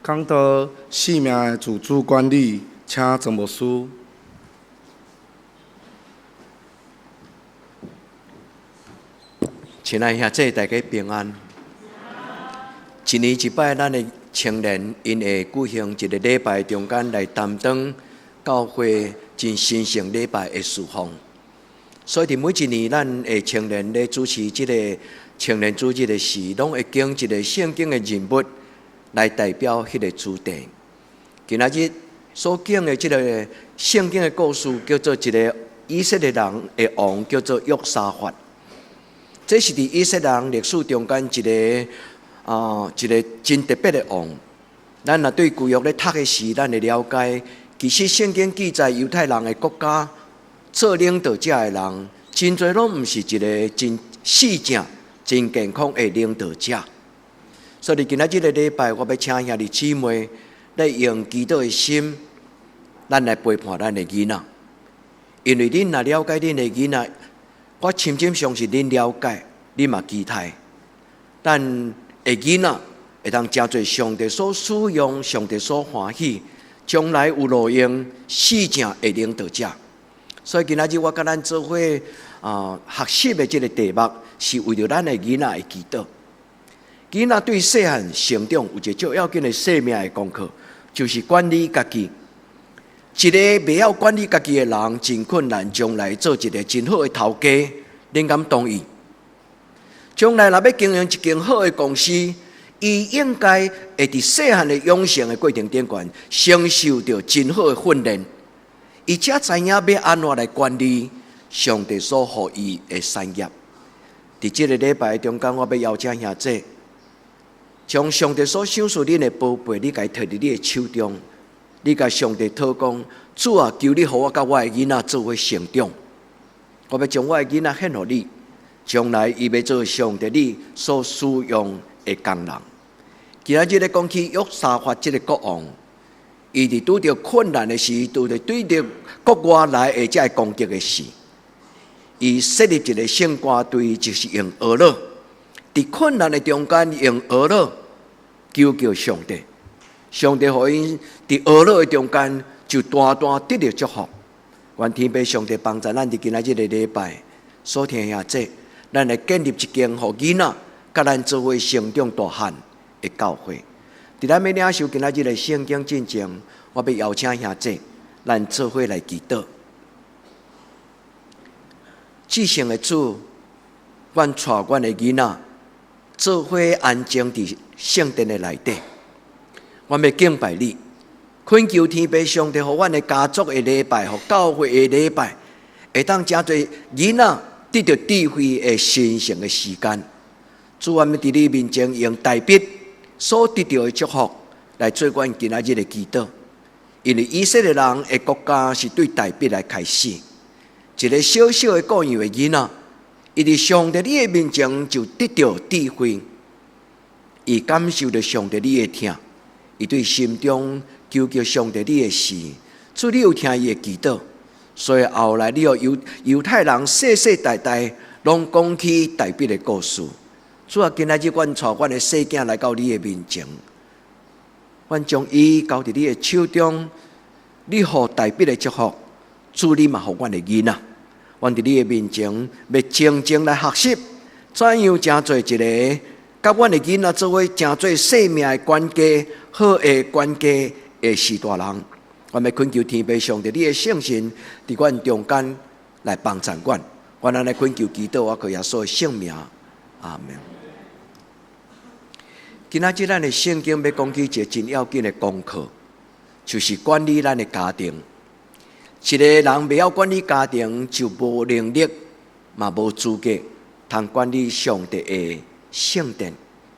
講到生命的自主管理，請曾牧師。親愛兄弟，大家平安。一年一擺，咱的青年𪜶會舉行一个禮拜中間來擔當教會真神聖禮拜的事奉。所以佇每一年，咱的青年咧主持這个青年主日的時，攏會揀一个聖經的人物來代表彼个主題。今仔日所講的這个聖經的故事，叫做一个以色列人的王，叫做約沙法。這是佇以色列人歷史中間一个真特別的王。咱若對舊約咧讀的時，咱會了解，其實聖經記載猶太人的國家做領導者的人，真濟攏毋是一个真四正、真健康的領導者。所以今仔這个禮拜，我欲請兄弟姊妹來用祈禱的心，咱來陪伴咱的囡仔。因為恁若了解恁的囡仔，我深深相信恁了解，恁嘛期待，咱的囡仔會當成做上帝所使用、上帝所歡喜，將來有路用、四正的領導者。所以今仔日我佮咱做伙學習的這个題目，是為著咱的囡仔的祈禱。囡仔對細漢成長有一个足要緊的生命的功課，就是管理家己。一个袂曉管理家己的人，真困難，將來做一个真好的頭家，恁敢同意？將來若欲經營一間好的公司，伊應該會佇細漢的養成的過程頂懸，承受著真好的訓練，伊才知影欲按怎來管理上帝所予伊的產業。佇這个禮拜中間，我欲邀請兄弟，將上帝所賞賜恁的寶貝，你共伊提佇你的手中。你共上帝禱講：主啊，求你予我佮我的囡仔做伙成長。我欲將我的囡仔獻予你，將來伊欲做上帝你所使用的工人。今仔日咧講起約沙法這个國王，伊佇拄著困難的時，拄著對著國外來的這个攻擊的時，伊設立一个聖歌隊，就是用哀樂。佇困難的中間用哀樂求叫上帝。上帝予𪜶佇哀樂的中間就大大得著祝福。願天父上帝幫助咱佇今仔這个禮拜所聽兄弟，咱來建立一間予囡仔佮咱做伙成長大漢的教會。佇咱欲領受今仔日的聖經進前，我欲邀請兄弟，咱做伙來祈禱。至聖的主，阮帶阮的囡仔做伙安靜佇聖殿的內底。阮欲敬拜你，懇求天父上帝，予阮的家族的禮拜，予教會的禮拜，會當誠濟囡仔得著智慧的神聖的時間。主，阮欲佇你面前用大衛所得著的祝福來做阮今仔日的祈禱。因為以色列人的國家是對大衛來開始，一个小小的羔羊的囡仔，伊佇上帝你的面前就得著智慧，伊感受著上帝你的疼。伊對心中求叫上帝你的時，主你有聽伊的祈禱，所以後來你予猶太人世世代代攏講起大衛的故事。主啊，今仔日阮帶阮的細囝來到你的面前，阮將伊交佇你的手中，你予大衛的祝福，主你嘛予阮的囡仔，阮佇你的面前欲靜靜來學習，怎樣成做一个佮阮的囡仔做伙成做生命的管家，好的管家的序大人。阮欲懇求天父上帝，你的聖神佇阮中間來幫助阮。阮按呢懇求祈禱，我靠耶穌的聖名，阿門。今仔日咱的聖經欲講起一个真要緊的功課，就是管理咱的家庭。一个人袂曉管理家庭，就無能力，嘛無資格通管理上帝的聖殿。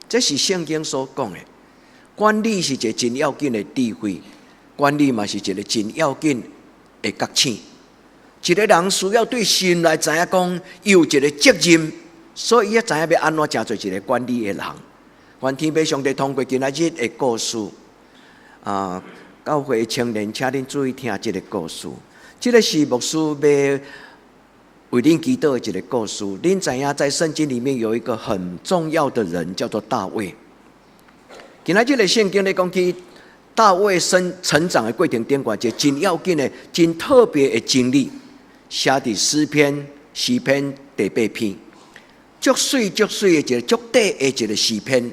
這是聖經所講的。管理是一个真要緊的智慧，管理嘛是一个真要緊的覺醒。一个人需要對心內知影講，伊有一个責任，所以伊才知影欲按怎成做一个管理的人。願天父上帝通過今仔日的故事，教會的青年，請恁注意聽這个故事。這个是牧師欲為恁祈禱的一个故事。恁知影在聖經裡面有一個很重要的人，叫做大衛。今仔日的聖經咧講起大衛生成長的過程頂懸，一个真要緊的、真特別的經歷，寫佇詩篇詩篇第八篇，足媠足媠的一个足短的一個詩篇。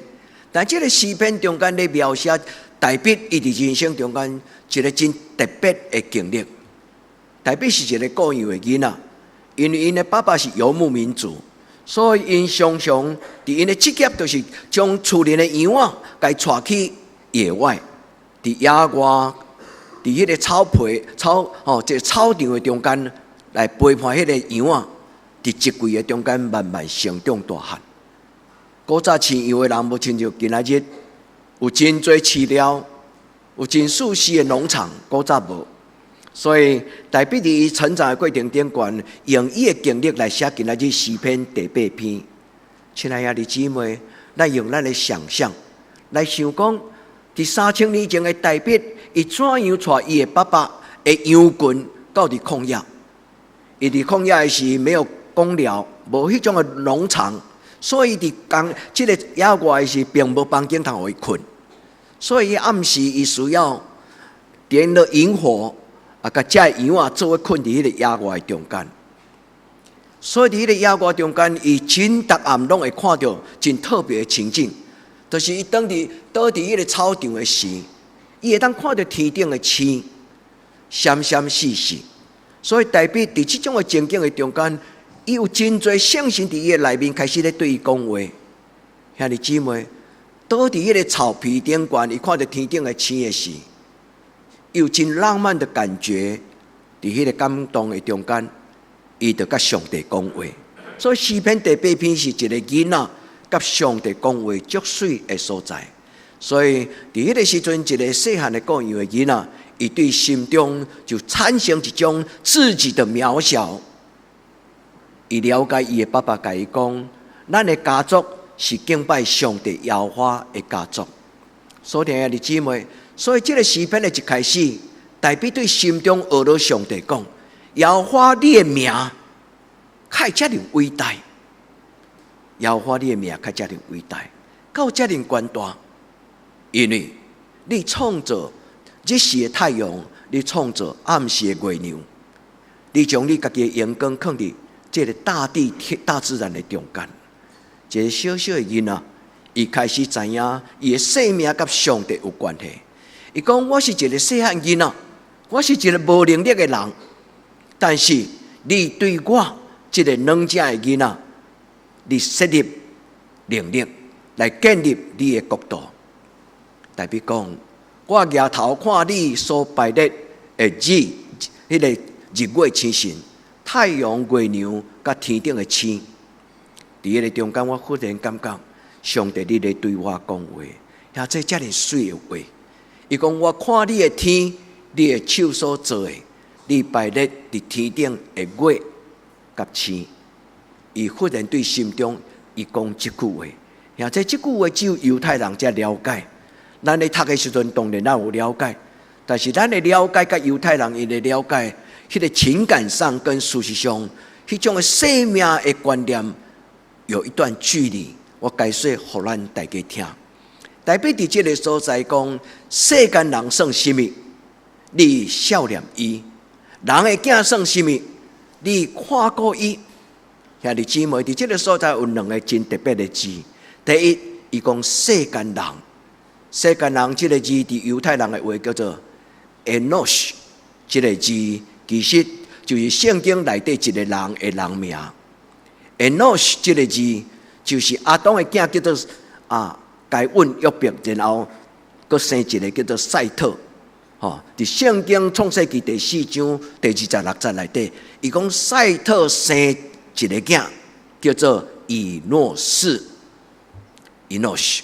但這个詩篇中間咧描寫大衛伊佇人生中間一个真特別的經歷。大衛是一个顧羊的囡仔，因為𪜶的爸爸是游牧民族，所以𪜶常常佇𪜶的職業就是將厝裡的羊仔共帶去野外，佇野外，佇彼个草皮草吼，這个草場的中間來陪伴彼個羊仔，佇一季的中間慢慢成長大漢。古早飼羊的人無親像今仔日有真濟飼料，有真舒適的農場，古早無。所以大衛佇伊成長的過程頂懸，用伊的經歷來寫今仔日詩篇第八篇。親愛的姊妹，咱用咱的想象來想講，佇3000年前的大衛，伊怎樣帶伊的爸爸的羊群到佇曠野？伊佇曠野的時沒有公寮，無彼種的農場，所以佇講這个野外的時，並無房間通予伊睏。所以暗時伊需要點了營火。啊，共遮羊仔做伙睏佇彼个野外中間，所以佇彼個野外中間，伊真逐暗攏會看著真特別的情景，就是伊當佇倒佇彼个草場的時，伊會當看著天頂的星，閃閃爍爍。所以大衛佇這種的情景的中間，伊有真濟聖神佇伊的內面開始咧對伊講話。兄弟姊妹，倒佇彼个草皮頂懸，伊看著天頂的星的時，有真浪漫的感覺，佇彼个感動的中間，伊就佮上帝講話。所以詩篇第八篇是一个囡仔佮上帝講話足媠的所在。所以佇彼个時陣，一个細漢的顧羊的囡仔，伊對心中就產生一種自己的渺小。伊了解伊的爸爸共伊講，咱的家族是敬拜上帝耶和華的家族。所以兄弟姊妹，所以這個詩篇的一開始，大衛對心中學了上帝講：耶和華你的名，較會遮爾偉大。耶和華你的名較遮爾偉大，到遮爾懸大，因為你創造日時的太陽，你創造暗時的月亮，你將你家己的榮光囥佇這个大地、天大自然的中間。一个小小的囡仔，伊開始知影伊的生命佮上帝有關係。伊講：我是一个細漢囡仔，我是一个無能力的人，但是你對我這个軟弱的囡仔，你設立能力來建立你的國度。大衛講：我舉頭看你所排列的日，彼个日月星辰、太陽、月亮佮天頂的星，佇彼个中間，我忽然感覺上帝你咧對我講話，遐這遮爾媠的話。伊講：我看你的天，你的手所造的，你排列佇天頂的月佮星。伊忽然對心中伊講這句話，遐這這句話只有猶太人才了解。咱咧讀的時陣，當然咱有了解，但是咱的了解佮猶太人𪜶的了解，彼个情感上跟事實上，彼種的生命的觀念有一段距離。我解說予咱大家聽。大衛佇這个所在講，世間人算啥物？你數念伊；人的囝算啥物？你看顧伊。兄弟姊妹，佇這个所在有兩个真特別的字。第一，伊講世間人，世間人這个字佇猶太人的話叫做 Enosh，這个字其實就是聖經內底一个人的人名。Enosh 這个字就是亞當的囝叫做啊該隱約伯，然後閣生一个叫做賽特。吼，佇聖經創世記第四章第26節內底，伊講賽特生一个囝叫做以諾士。以諾士，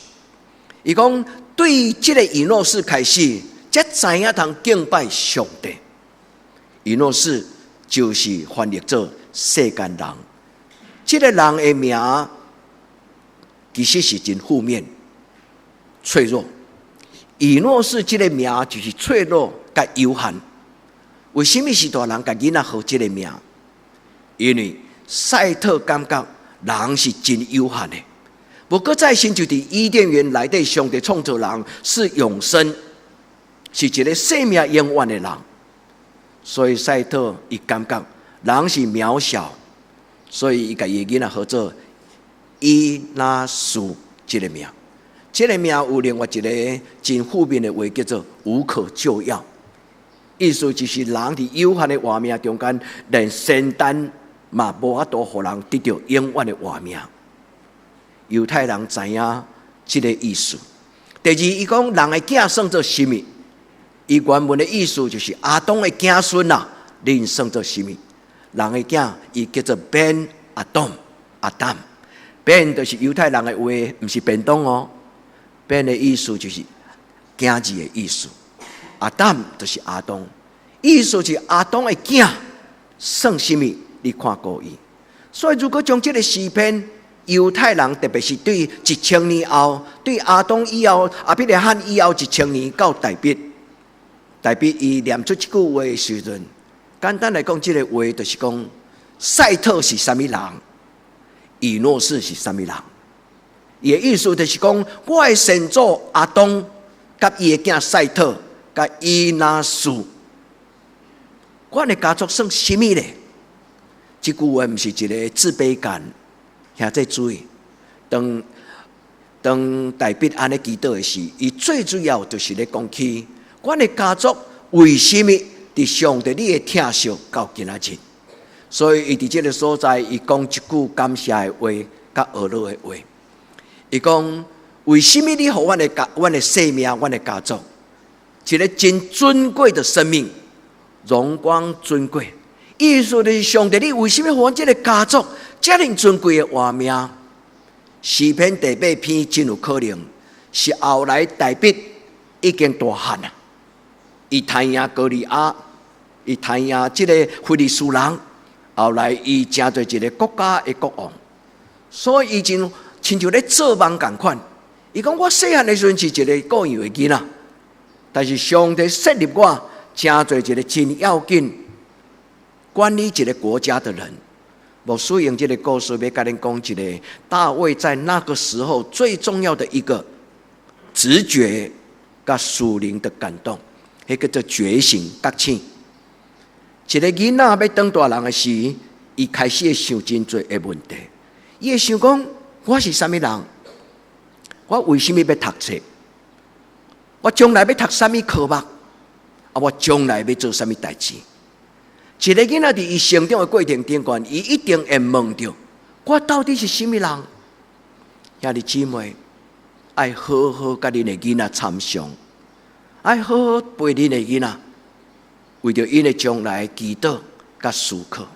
伊講對這个以諾士開始，才知影通敬拜上帝。以諾士就是翻譯做世間人，這个人的名其實是真負面、脆弱。以諾士這个名就是脆弱佮有限。為啥物時代人共囡仔號這个名？因為賽特感覺人是真有限的。無閣再親像佇伊甸園內底，上帝創造人是永生。是一个生命永遠的人。所以賽特伊感覺人是渺小，所以伊共伊囡仔號做以拿斯這個名。這個名有另外一個真負面的話，叫做無可救藥。意思就是人佇有限的活命中間，連仙丹嘛無法度予人得著永遠的活命。猶太人知影這個意思。第二，伊講人的囝算做啥物？伊原文的意思就是亞當的子孫啊，恁算做啥物？人的囝，伊叫做 Ben Adam，亞當。Ben 就是猶太人的話，毋是便當哦。Ben 的意思就是囝兒的意思。亞當就是亞當，意思是亞當的囝算啥物？你看顧伊。所以如果將這個詩篇，猶太人特別是對一千年後，對亞當以後，亞伯拉罕以後一千年到大衛，大衛伊念出這句話的時陣，簡單來講，這個話就是講賽特是啥物人，以諾斯是啥物人。伊的意思就是講，我的先祖亞當佮伊的囝賽特佮以拿斯，阮的家族算啥物咧？這句話毋是一個自卑感。兄弟注意，當當大衛按呢祈禱的時，伊最主要就是咧講起，阮的家族為啥物佇上帝你的疼惜到今仔日？所以伊佇這個所在，伊講一句感謝的話，佮呵咾的話。伊講為啥物你予阮的家、阮的生命、阮的家族，一個真尊貴的生命，榮光尊貴。意思就是上帝，你為啥物予阮這個家族遮爾尊貴的活命？詩篇第八篇真有可能是後來大衛已經大漢啊，伊刣贏歌利亞，伊刣贏這個非利士人，後來伊成做一個國家的國王，所以伊真親像咧做夢仝款。伊講我細漢的時陣是一個顧羊的囡仔，但是上帝設立我成做一個真要緊管理一個國家的人。牧師用這個故事欲共恁講一個大衛在那個時候最重要的一個直覺佮屬靈的感動，彼叫做覺醒覺醒。一個囡仔欲長大人的時，伊開始會想真濟的問題。伊會想講：我是啥物人？我為啥物欲讀冊？我將來欲讀啥物科目？啊，我將來欲做啥物代誌？一個囡仔佇伊成長的過程頂懸，伊一定會問著：我到底是啥物人？兄弟姊妹，愛好好佮恁的囡仔參詳，愛好好陪恁的囡仔，為著𪜶的將來祈禱佮思考。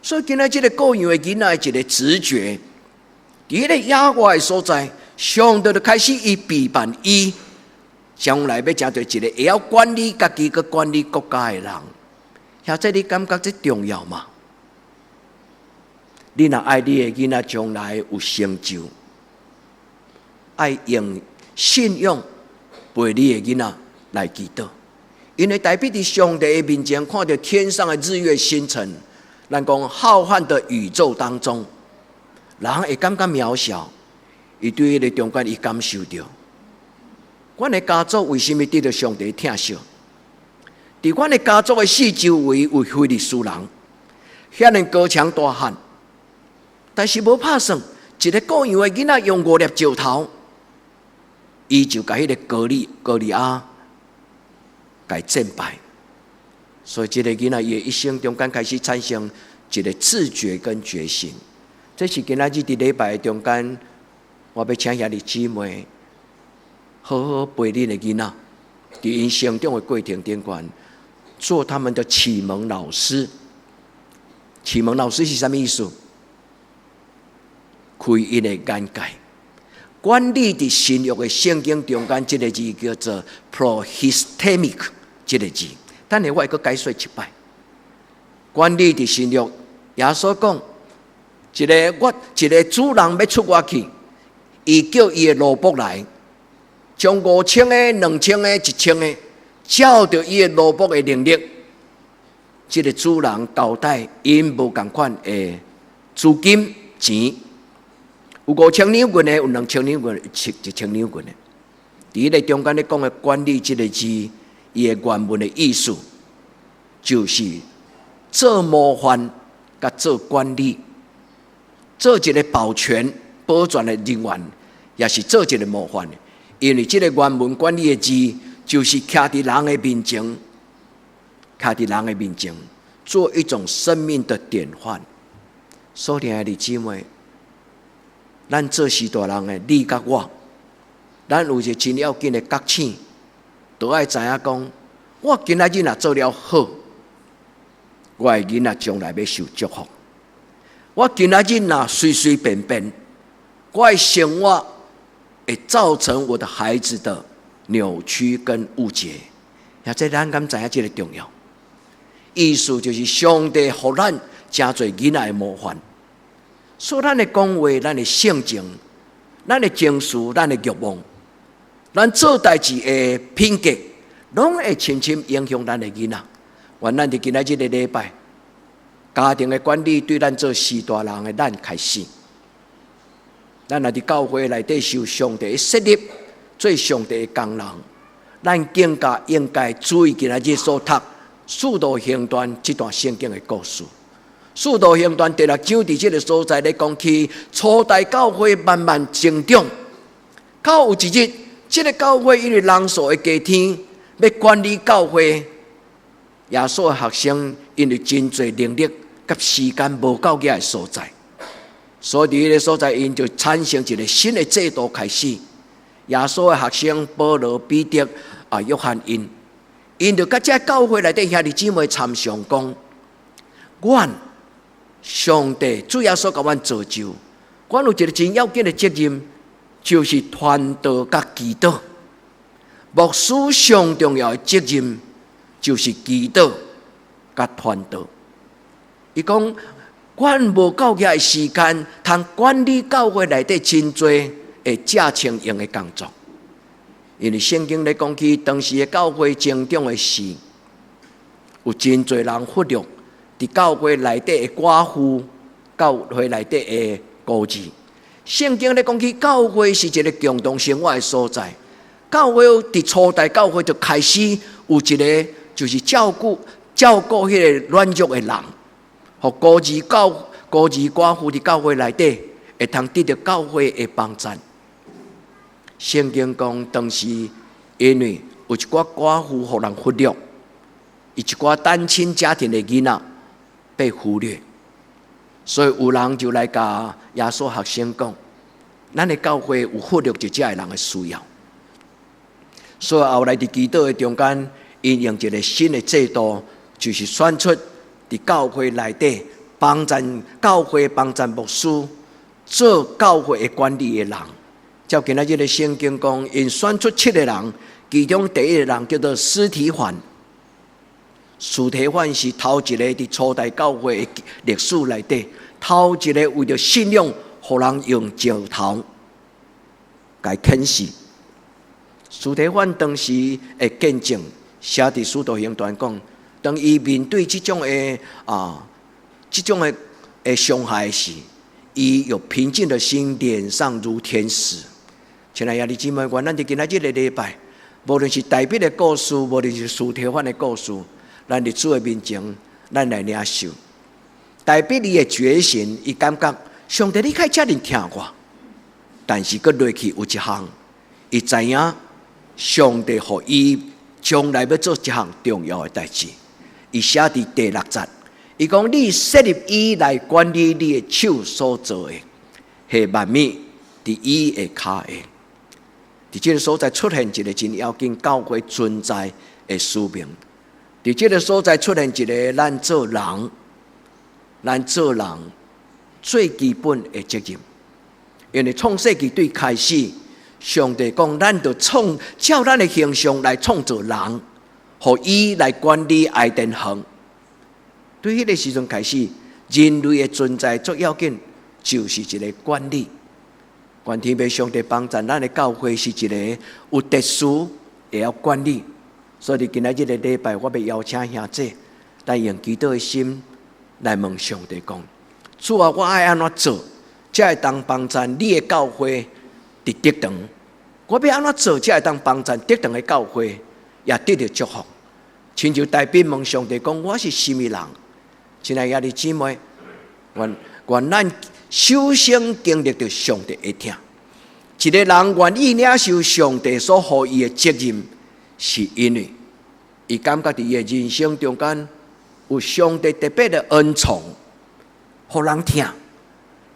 所以今仔這個顧羊的囡仔的一個直覺，佇彼個野外的所在，上帝就開始伊備辦伊將來欲成做一個會曉管理家己、閣管理國家的人。兄弟，你感覺這重要嗎？你若愛你的囡仔將來有成就，愛用信仰陪你的囡仔來祈禱，因為大衛佇上帝的面前看著天上的日月星辰，咱講浩瀚的宇宙當中，人會感覺渺小。伊對彼個中間，伊感受著，阮的家族為啥物得著上帝疼惜？佇阮的家族的四周圍有非利士人，遐爾高強大漢，但是無拍算，一個顧羊的囡仔用五粒石頭，伊就共彼個歌利歌利亞共戰敗。所以，這個囡仔伊的一生中間開始產生一個自覺跟覺醒。這是今仔日佇禮拜中間，我欲請兄弟姊妹好好陪恁的囡仔，佇𪜶成長的過程頂懸，做他們的啟蒙老師。啟蒙老師是啥物意思？開𪜶的眼界。管理佇新約的聖經中間，這個字叫做 prohistemic，這個字。等下我會閣解說一擺。管理佇新約，耶穌講，一个我一个主人欲出外去，伊叫伊的奴僕來，將5000个、2000个、1000个，照著伊的奴僕的能力，這个主人交代𪜶無仝款的資金錢，有5000兩銀的，有2000兩銀，一千兩銀的。佇彼个中間咧講的管理這个字，伊的原文的意思，就是做模範佮做管理，做一个保全保全的人員，也是做一个模範。因為這个原文管理的字，就是徛佇人的面前，徛佇人的面前，做一種生命的典範。所疼的姊妹，咱做序大人的，你佮我，咱有一个真要緊的覺醒，都愛知影講，我今仔日若做了好，我的囡仔將來欲受祝福。我今仔日若隨隨便便，我的生活會造成我的孩子的扭曲跟誤解。也這咱敢知影這个重要？意思就是上帝予咱誠濟囡仔的模範，所以咱的講話、咱的性情、咱的情緒、咱的慾望，咱做代誌的品格，攏會深深影響咱的囡仔。願咱佇今仔這个禮拜，家庭的管理對咱做序大人的咱開始。咱若佇教會內底受上帝的設立做上帝的工人，咱更加應該注意今仔日所讀《使徒行傳》這段聖經的故事。《使徒行傳》第六章佇這个所在咧講起初代教會慢慢成長，到有一日，這个教會因為人數的加添，欲管理教會，耶穌的學生因為真濟能力佮時間無夠遐的所在，所以佇彼个所在，𪜶就產生一个新的制度開始。耶穌的學生保羅、彼得啊、約翰𪜶，𪜶就佮這教會內底兄弟姊妹參詳講：阮上帝主耶穌共阮造就，阮有一個真要緊的責任，就是傳道佮祈禱。牧師上重要的責任就是祈禱佮傳道。伊講，阮無夠遐的時間，通管理教會內底真濟會借穿用的工作。因為聖經咧講起當時的教會成長的時，有真濟人忽略佇教會內底的寡婦，教會內底的孤兒。聖經咧講起教會是一个共同生活的所在。教會佇初代教會就開始有一个就是照顧照顧彼个軟弱的人，予孤兒教孤兒寡婦佇教會內底會通得著教會的幫贊。聖經講當時因為有一寡寡婦予人忽略，一寡單親家庭的囡仔被忽略，所以有人就來共耶穌學生講：咱的教會有忽略這遮的人的需要。所以後來佇祈禱的中間，𪜶用一个新的制度，就是選出佇教會內底幫贊教會、幫贊牧師做教會的管理的人。照今仔日的聖經講，𪜶選出七个人，其中第一个人叫做司提反。司提反是頭一个佇初代教會的歷史內底，頭一个為著信仰，予人用石頭共劊死。司提反當時的見證寫佇《使徒行傳》講，當伊面對這種的啊，這種的的傷害時，伊有平靜的心，臉上如天使。親愛的兄弟姊妹，願咱佇今仔這个禮拜，無論是大衛的故事，無論是司提反的故事，咱佇主的面前，咱來領受。大衛伊的覺醒，伊感覺上帝你較遮爾疼我，但是閣落去有一項，伊知影上帝予伊將來欲做一項重要的代誌。伊寫佇第六節，伊講你設立伊來管理你的手所做的，係萬物佇伊的跤下。佇這个所在出現一个真要緊教會存在的使命。佇這个所在出現一个咱做人，咱做人最基本的責任。因為創世紀對開始，上帝講咱就創照咱的形象來創造人，予伊來管理伊甸園。對彼个時陣開始，人類的存在最要緊就是一个管理。願天父上帝幫助咱的教會是一个有秩序、會曉管理。所以今仔這个禮拜，我欲邀請兄弟，來用祈禱的心來問上帝講：主啊，我愛按怎做，才會當幫助你的教會佇竹塘？我欲按怎做，才會當幫助竹塘的教會，也得著祝福。親像大衛問上帝講：我是啥物人？親愛兄弟姊妹，願願咱首先經歷著上帝的疼。一个人願意領受上帝所予伊的責任，是因為伊感覺佇伊的人生中間有上帝特別的恩寵，予人疼。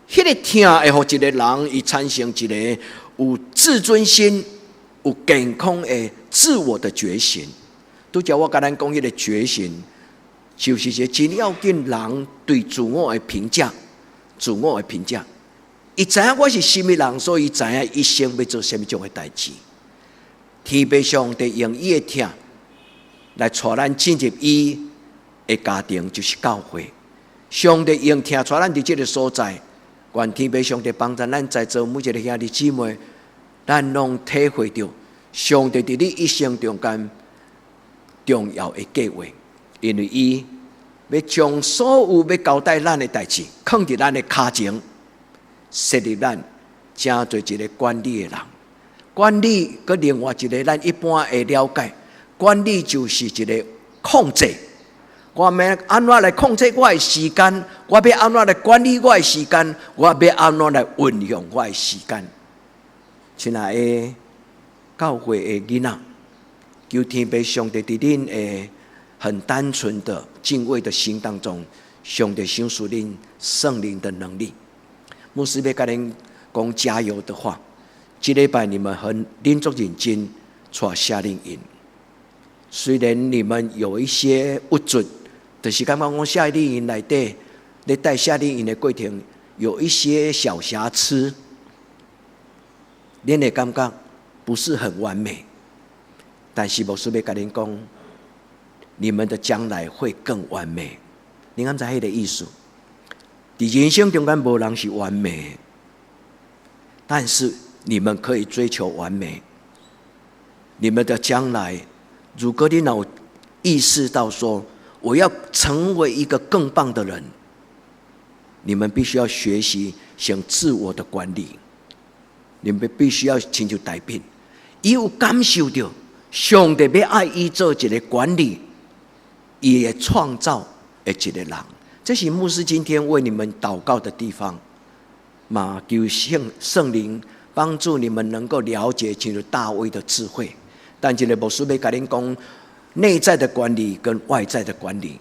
彼個疼會予一個人伊產生一個有自尊心、有健康的自我的覺醒。拄才我共咱講彼個覺醒，就是一個真要緊人對自我的評價，自我的評價。伊知影我是啥物人，所以伊知影一生欲做啥物種的代誌。天父上帝用伊的疼來帶咱進入伊的家庭，就是教會。上帝用疼帶咱佇這个所在，願天父上帝幫助咱在座每一个兄弟姊妹，咱攏體會著上帝佇你一生中間重要的計劃，因為伊欲將所有欲交代咱的代誌，囥佇咱的跤前。設立咱成做一个管理的人，管理閣另外一个咱一般會了解，管理就是一个控制。我欲按怎來控制我的時間？我欲按怎來管理我的時間？我欲按怎來運用我的時間？親愛的教會的囡仔，求天父上帝佇恁的很單純的敬畏的心當中，上帝賞賜恁聖靈的能力。牧師欲共恁講加油的話，這禮拜你們很恁足認真帶夏令營。雖然你們有一些不準，就是感覺講夏令營內底，咧帶夏令營的過程有一些小瑕疵，恁會感覺不是很完美。但是牧師欲共恁講，你們的將來會更完美。你敢知彼个意思？佇人生中間無人是完美，但是你們可以追求完美。你們的將來，如果你有意識到說我要成為一個更棒的人，你們必須要學習像自我的管理。你們必須要親像大衛，伊有感受著上帝欲愛伊做一个管理，伊會創造的一个人。這是牧師今天為你們禱告的地方。嘛求聖聖靈幫助你們能夠了解進入大衛的智慧。但這个牧師欲共恁講，內在的管理跟外在的管理，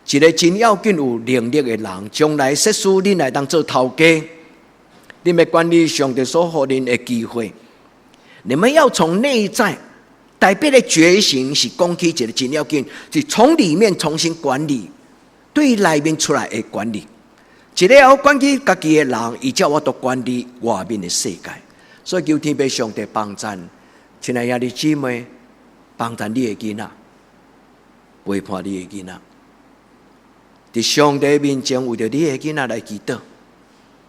一个真要緊有能力的人，將來設使恁來當做頭家，恁欲管理上帝所予恁的機會，你們要從內在大衛的覺醒是講起一个真要緊，是從裡面重新管理，對內面出來的管理。一个會管理家己的人，伊才有法度管理外面的世界。所以求天父上帝幫贊，親愛兄弟姊妹，幫贊你的囡仔，陪伴你的囡仔，佇上帝面前為著你的囡仔來祈禱，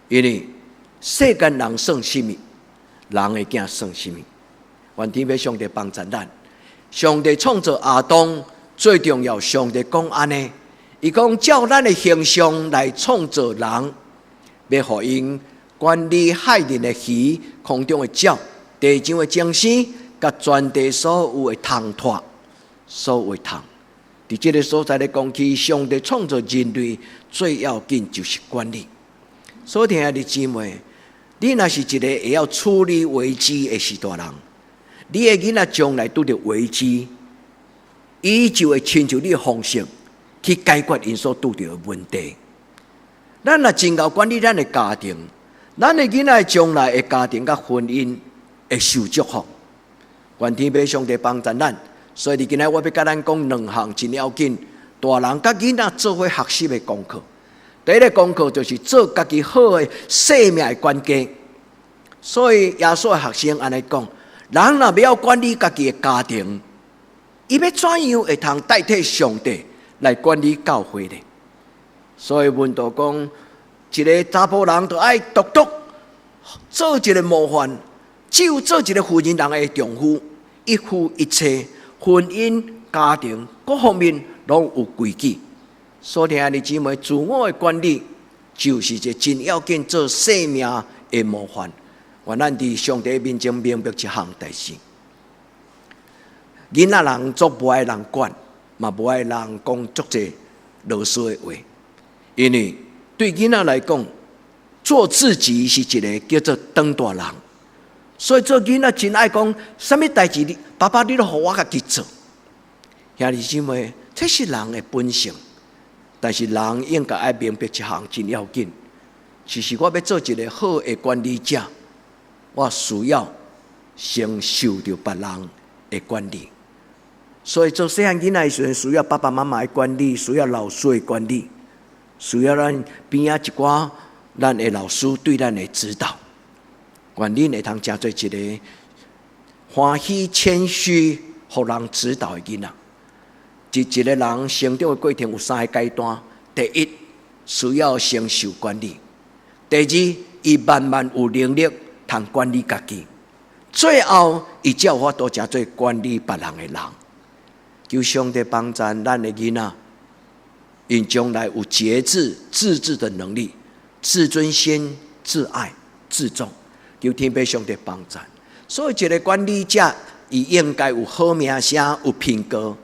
因為世間人算啥物，人的囝算啥物。願天父上帝幫贊咱。上帝創造亞當最重要，上帝講按呢，伊講照咱的形象來創造人，欲予𪜶管理海裡的魚、空中的鳥、地上的眾生，佮全地所有的蟲豸，所有的蟲。佇這个所在咧講起，上帝創造人類最要緊就是管理。所以，兄弟姊妹，你若是一个會曉處理危機的序大人，你的囡仔將來拄著危機，伊就會親像你的方式去解決𪜶所拄著的問題。咱若真𠢕管理咱的家庭，咱的囡仔將來的家庭佮婚姻會受祝福。願天父上帝幫助咱。所以，佇今仔我欲共咱講兩項真要緊，大人佮囡仔做伙學習的功課。第一个功課就是做家己好的生命的管家。所以耶穌的學生按呢講：人若欲曉管理家己的家庭，伊欲怎樣會通代替上帝來管理教會呢？所以門徒講，一个查埔人著愛獨獨做一个模範，只有做一个婦人人的丈夫，一夫一妻，婚姻、家庭各方面攏有規矩。所以兄弟姊妹，自我的管理就是一個真要緊做生命的模範。願咱佇上帝面前明白這項代誌。囡仔人足無愛人管，嘛無愛人講足濟囉嗦的話，因為對囡仔來講，做自己是一个叫做當大人。所以做囡仔真愛講，啥物代誌你爸爸你攏予我家己做。兄弟姊妹，這是人的本性，但是人應該愛明白一項真要緊。其實我欲做一个好的管理者，我需要先受著別人的管理。所以做細漢囡仔的時陣，需要爸爸媽媽的管理，需要老師的管理，需要咱邊仔一寡咱的老師對咱的指導。願恁會通成做一个歡喜謙虛、予人指導的囡仔。一個人成長的過程有三个階段：第一，需要先受管理；第二，伊慢慢有能力通管理家己；最後，伊才有法度成做管理別人的人。求上帝幫助咱的囡仔，𪜶將來有節制、自制的能力、自尊心、自愛、自重。求天父上帝幫助。所以，一个管理者，伊應該有好名聲、有品格。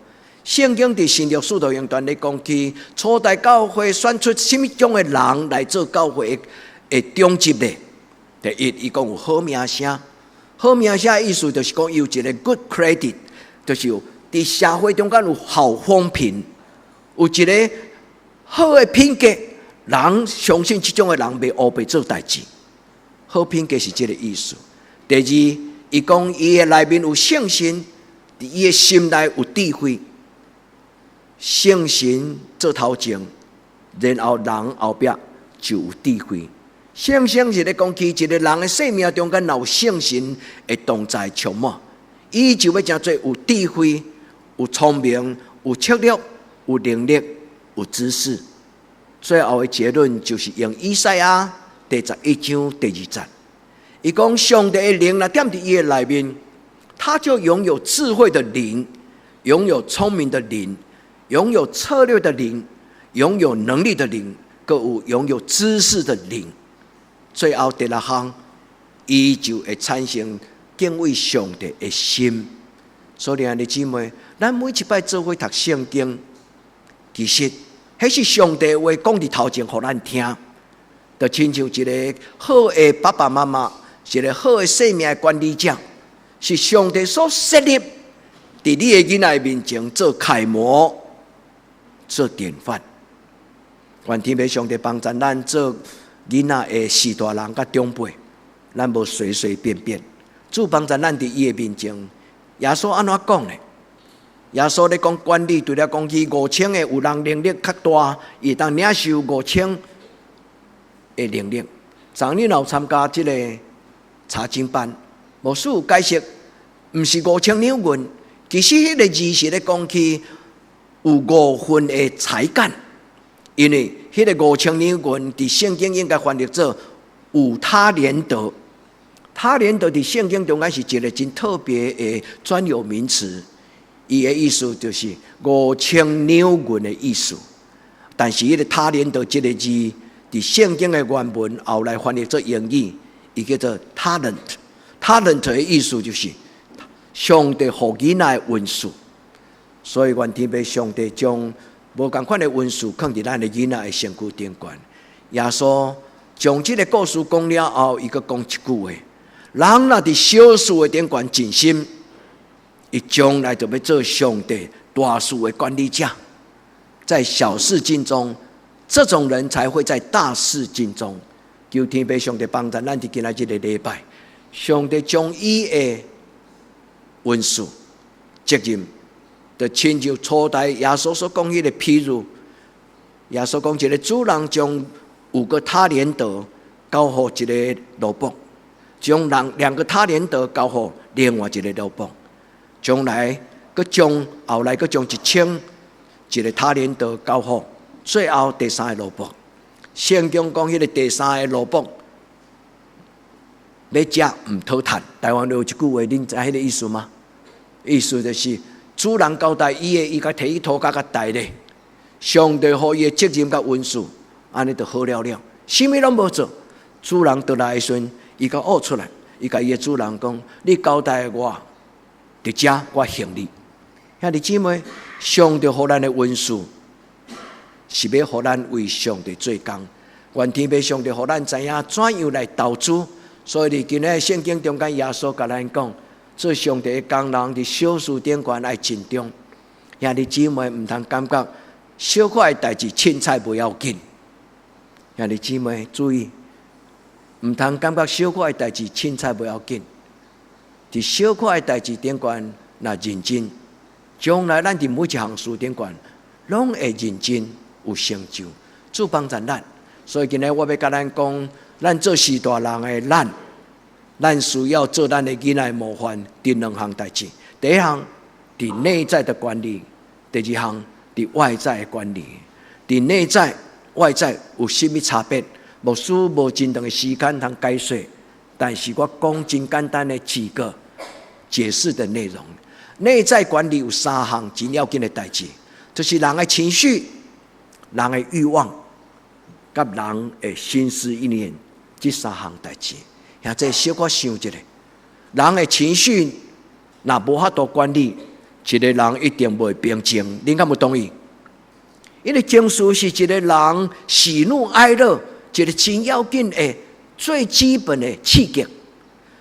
聖經佇新約使徒行傳咧講起，初代教會選出啥物種的人來做教會的長執咧？第一，伊講有好名聲，好名聲的意思就是講有一个 good credit，就是佇社會中間有好風評，有一个好的品格，人相信這種的人袂烏白做代誌。好品格是這个意思。第二，伊講伊的內面有聖神，佇伊的心內有智慧。聖神做頭前，然後人後壁就有智慧。聖經是咧講起一个人的生命中間，若有聖神的同在充滿，伊就欲成做有智慧、有聰明、有策略、有能力、有知識。最後的結論就是用以賽亞第11章第2節，伊講上帝的靈若踮佇伊的內面，他就擁有智慧的靈，擁有聰明的靈，擁有策略的靈，擁有能力的靈，閣有擁有知識的靈。最後第六項，伊就會產生敬畏上帝的心。所以，兄弟姊妹，咱每一擺做伙讀聖經，其實彼是上帝話講佇頭前予咱聽，就親像一个好的爸爸媽媽，一个好的生命的管理者，是上帝所設立，佇你的囡仔面前做楷模、做典範。願天父上帝幫助咱做囡仔的序大人佮長輩，咱無隨隨便便。主幫助咱佇伊的面前，耶穌按怎講呢？耶穌咧講管理，除了講起5000個有人能力較大，伊會當領受五千的能力。昨日有參加這个查經班，牧師有解釋，毋是5000兩銀，其實彼个字是咧講起有五份的才幹，因為彼个五千兩銀佇聖經應該翻譯做五他連得。他連得佇聖經中間是一个真特別的專有名詞，伊的意思就是5000兩銀的意思。但是彼个他連得這个字，佇聖經的原文後來翻譯做英語，伊叫做 talent。talent 的意思就是上帝予囡仔的恩賜。所以願天父上帝將無仝款的恩賜囥佇咱的囡仔的身軀頂懸。耶穌將這个故事講了後，伊閣講一句話：人若佇小事的頂懸盡心，伊將來就欲做上帝大事的管理者。在小事盡忠，這種人才會在大事盡忠。求天父上帝幫助咱佇今仔這个禮拜，上帝將伊的恩賜責任，就親像初代耶穌所講彼个譬喻，耶穌講一个主人將五個他連得交予一个奴僕，將兩個他連得交予另外一个奴僕，將來閣將後來閣將1000一個他連得交予最後第三个奴僕。聖經講彼个第三个奴僕欲食毋討趁。台灣有一句話，恁知彼个意思嗎？意思就是主人交代伊的，伊共提去塗跤共代咧。上帝予伊的責任佮恩賜，按呢就好了了，啥物攏無做。主人倒來的時陣，伊共挖出來，伊共伊的主人講：你交代我，佇遮我還你。兄弟姊妹，上帝予咱的恩賜，是欲予咱為上帝做工。願天父上帝予咱知影怎樣來投資。所以佇今日聖經中間，耶穌共咱講，做上帝的工人，佇小事頂懸愛盡忠。兄弟姊妹，毋通感覺小可的代誌凊彩無要緊。兄弟姊妹注意，毋通感覺小可的代誌凊彩無要緊。佇小可的代誌頂懸，若認真，將來咱佇每一項事頂懸，攏會認真有成就。主幫助咱。所以今日我欲共咱講，咱做序大人的咱，咱需要做咱的囡仔模範，佇兩項代誌。第一項，佇內在的管理；第二項，佇外在的管理。佇內在、外在有啥物差別？牧師無真長的時間通解說，但是我講真簡單的幾個解釋的內容。內在管理有三項真要緊的代誌，就是人的情緒、人的慾望、佮人的心思意念，這三項代誌。兄弟小可想一下，人的情緒若無法度管理，一個人一定袂平靜。恁敢有同意？因為情緒是一個人喜怒哀樂一個真要緊的最基本的刺激。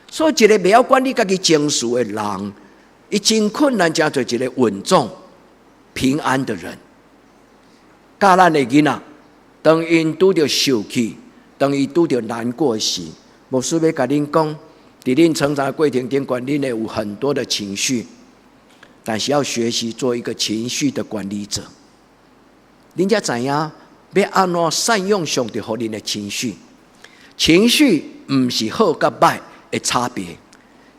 所以，一個袂曉管理家己情緒的人，伊真困難成做一個穩重、平安的人。教咱的囡仔，當𪜶拄著受氣，當伊拄著難過時，牧師欲共恁講，佇恁成長的過程頂懸，恁會有很多的情緒，但是要學習做一個情緒的管理者。恁才知影欲按怎善用上帝予恁的情緒。情緒毋是好佮䆀的差別，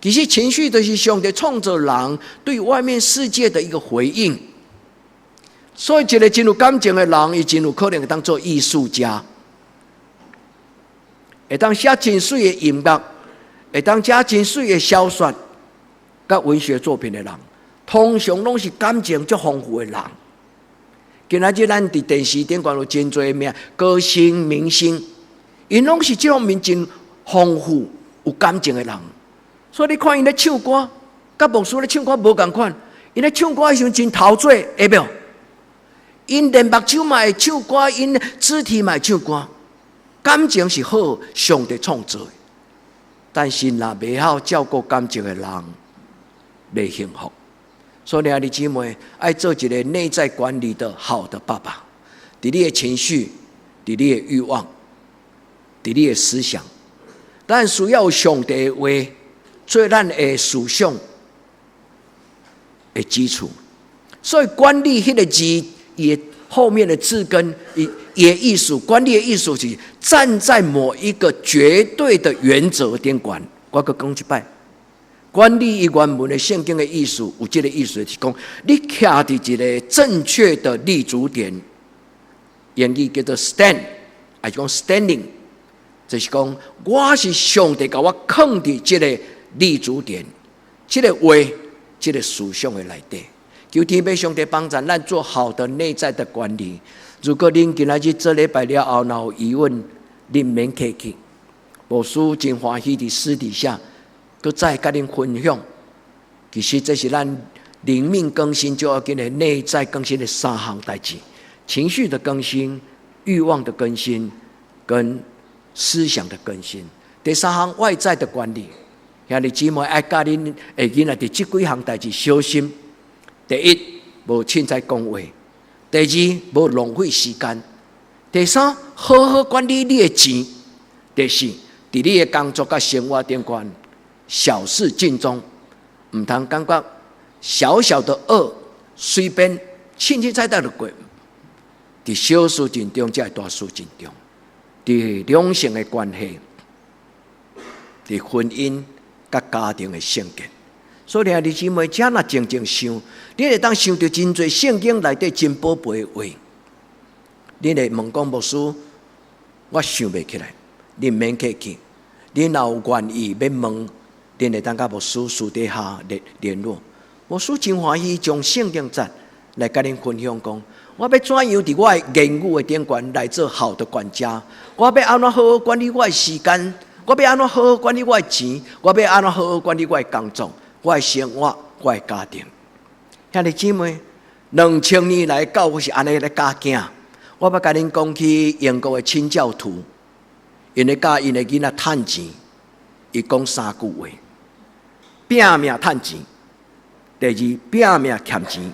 其實情緒就是上帝創造人對外面世界的一個回應。所以，一個真有感情的人，伊真有可能會當做藝術家，會當寫真媠的音樂，會當寫真媠的小說，佮文學作品的人，通常攏是感情足豐富的人。今仔日咱佇電視頂懸有真濟名歌星、明星，𪜶攏是這方面真豐富、有感情的人。所以你看𪜶咧唱歌，佮牧師咧唱歌無仝款，𪜶咧唱歌的時陣真陶醉，會無？𪜶連目睭嘛會唱歌，𪜶肢體嘛會唱歌，感情是好，上帝創造的。但是若袂曉照顧感情的人，袂幸福。所以兄弟姊妹，愛做一個內在管理的好的爸爸，佇你的情緒，佇你的慾望，佇你的思想，咱需要上帝的話做咱的思想的基礎。所以管理彼個字，伊後面的字根，伊的意思，管理的意思是站在某一個絕對的原則頂懸。我閣講一擺，管理伊原文的聖經的意思，有這個意思，是講你徛佇一個正確的立足點，英語叫做 stand，還是講 standing，就是講我是上帝共我囥佇這個立足點，這個話，這個思想的內底。求天父上帝幫助咱做好的內在的管理。如果恁今仔日做禮拜了後，若有疑問，恁免客氣。牧師真歡喜佇私底下，閣再共恁分享。其實這是咱靈命更新最要緊的內在更新的三項代誌：情緒的更新、慾望的更新、跟思想的更新。第三項外在的管理。兄弟姊妹愛教恁的囡仔佇這幾項代誌小心。第一，無凊彩講話；第二，無浪費時間；第三，好好管理你的錢；第四，佇你的工作佮生活頂懸，小事盡忠，毋通感覺小小的惡隨便凊凊彩彩就過。佇小事盡忠，才會大事盡忠。佇兩性的關係，佇婚姻佮家庭的聖潔。所以兄弟姊妹，遮若靜靜想，你會當想著真濟聖經內底真寶貝的話。你會問講牧師，我想袂起來，你毋免客氣。你若有願意欲問，恁會當佮牧師私底下聯聯絡。牧師真歡喜將聖經節來共恁分享講，我欲怎樣佇我的言語的頂懸來做好的管家？我欲按怎好好管理我的時間？我欲按怎好好管理我的錢？我欲按怎好好管理我的工作、我的生活、我的家庭？兄弟姊妹，2000年來教會是按呢咧教囝。我欲共恁講起英國的清教徒，𪜶咧教𪜶的囡仔趁錢，伊講三句話：拼命趁錢，第二拼命儉錢。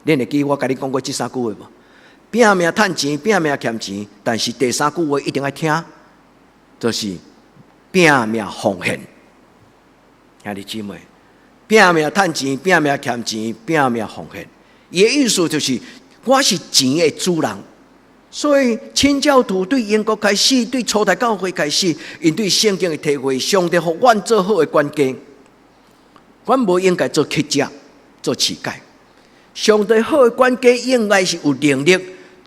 恁會記我共你講過這三句話無？拼命趁錢，拼命儉錢，但是第三句話一定愛聽，就是拼命奉獻。兄弟姊妹，拼命趁錢，拼命儉錢，拼命奉獻。伊的意思就是，我是錢的主人。所以清教徒對英國開始，對初代教會開始，𪜶對聖經的體會，上帝予阮做好的管家，阮無應該做乞食、做乞丐。上帝好的管家應該是有能力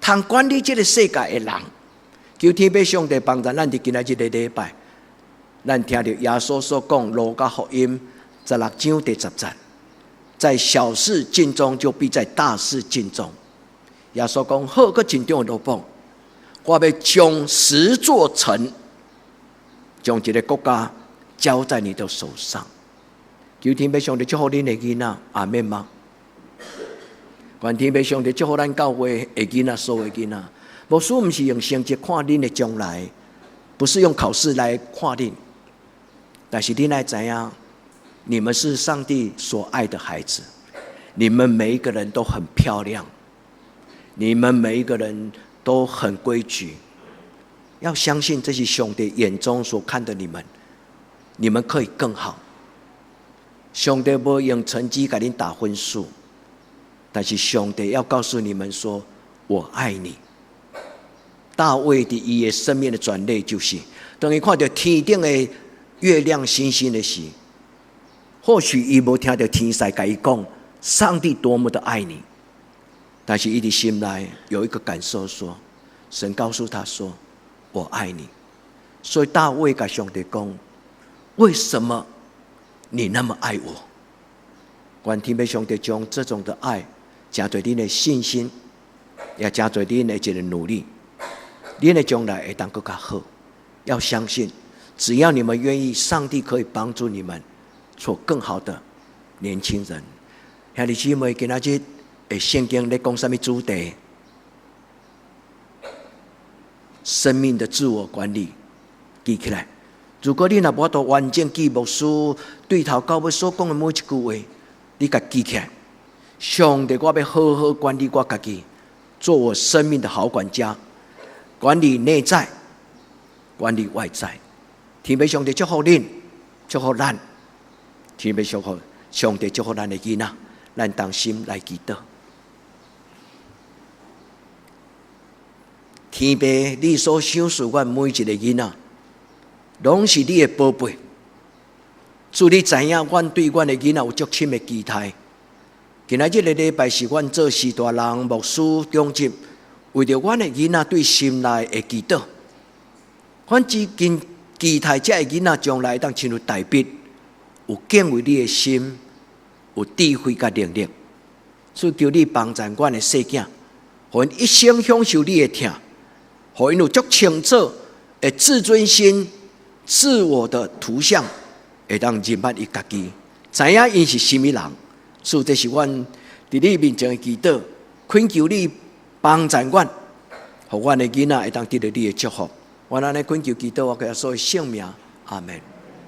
通管理這个世界的人。求天父上帝幫助咱佇今仔這个禮拜，咱聽著耶穌所講路加福音16章第10節，在小事盡忠，就必在大事盡忠。耶穌講好閣盡忠的奴僕，我欲將十座城，將一个國家交在你的手上。求天父上帝祝福恁的囡仔，阿們嗎？願天父上帝祝福咱教會的囡仔，所有的囡仔。牧師毋是用成績看恁的將來，不是用考試來看恁，但是恁愛知影，你們是上帝所愛的孩子，你們每一個人都很漂亮，你們每一個人都很規矩，要相信這是上帝眼中所看的你們，你們可以更好。上帝無用成績共恁打分數，但是上帝要告訴你們說：我愛你。大衛佇伊的生命的轉捩，就是當伊看著天頂的月亮、星星的時，或許伊無聽著天使共伊講上帝多麼的愛你，但是伊佇心內有一個感受，說神告訴他說：我愛你。所以大衛共上帝講：為什麼你那麼愛我？願天父上帝將這種的愛加在恁的信心，也加在恁的一个努力，恁的將來會當閣較好。要相信，只要你們願意，上帝可以幫助你們做更好的年輕人。兄弟姊妹，今仔日的聖經咧講啥物主題？生命的自我管理，記起來。如果你若無法度完整記牧師對頭到尾所講的每一句話，你共記起來。上帝，我欲好好管理我家己，做我生命的好管家，管理內在，管理外在。天父上帝祝福恁，祝福咱。天父祝福上帝祝福咱的囡仔，咱同心來祈禱。天父，你所賞賜阮每一个囡仔，攏是你的寶貝。主，你知影，阮對阮的囡仔有足深的期待。今仔這个禮拜是阮做序大人、牧師、長執，為著阮的囡仔對心內的祈禱。阮只堅期待這个囡仔將來會當親像大衛，有敬畏你的心，有智慧佮能力。主，求你幫助阮的細囝，予𪜶一生享受你的疼，予𪜶有足清楚的自尊心、自我的圖像，會當認捌伊家己，知影𪜶是啥物人。主，這是阮佇你面前的祈禱，懇求你幫助阮，予阮的囡仔會當得著你的祝福。阮按呢懇求祈禱，我耶穌的聖名，阿門。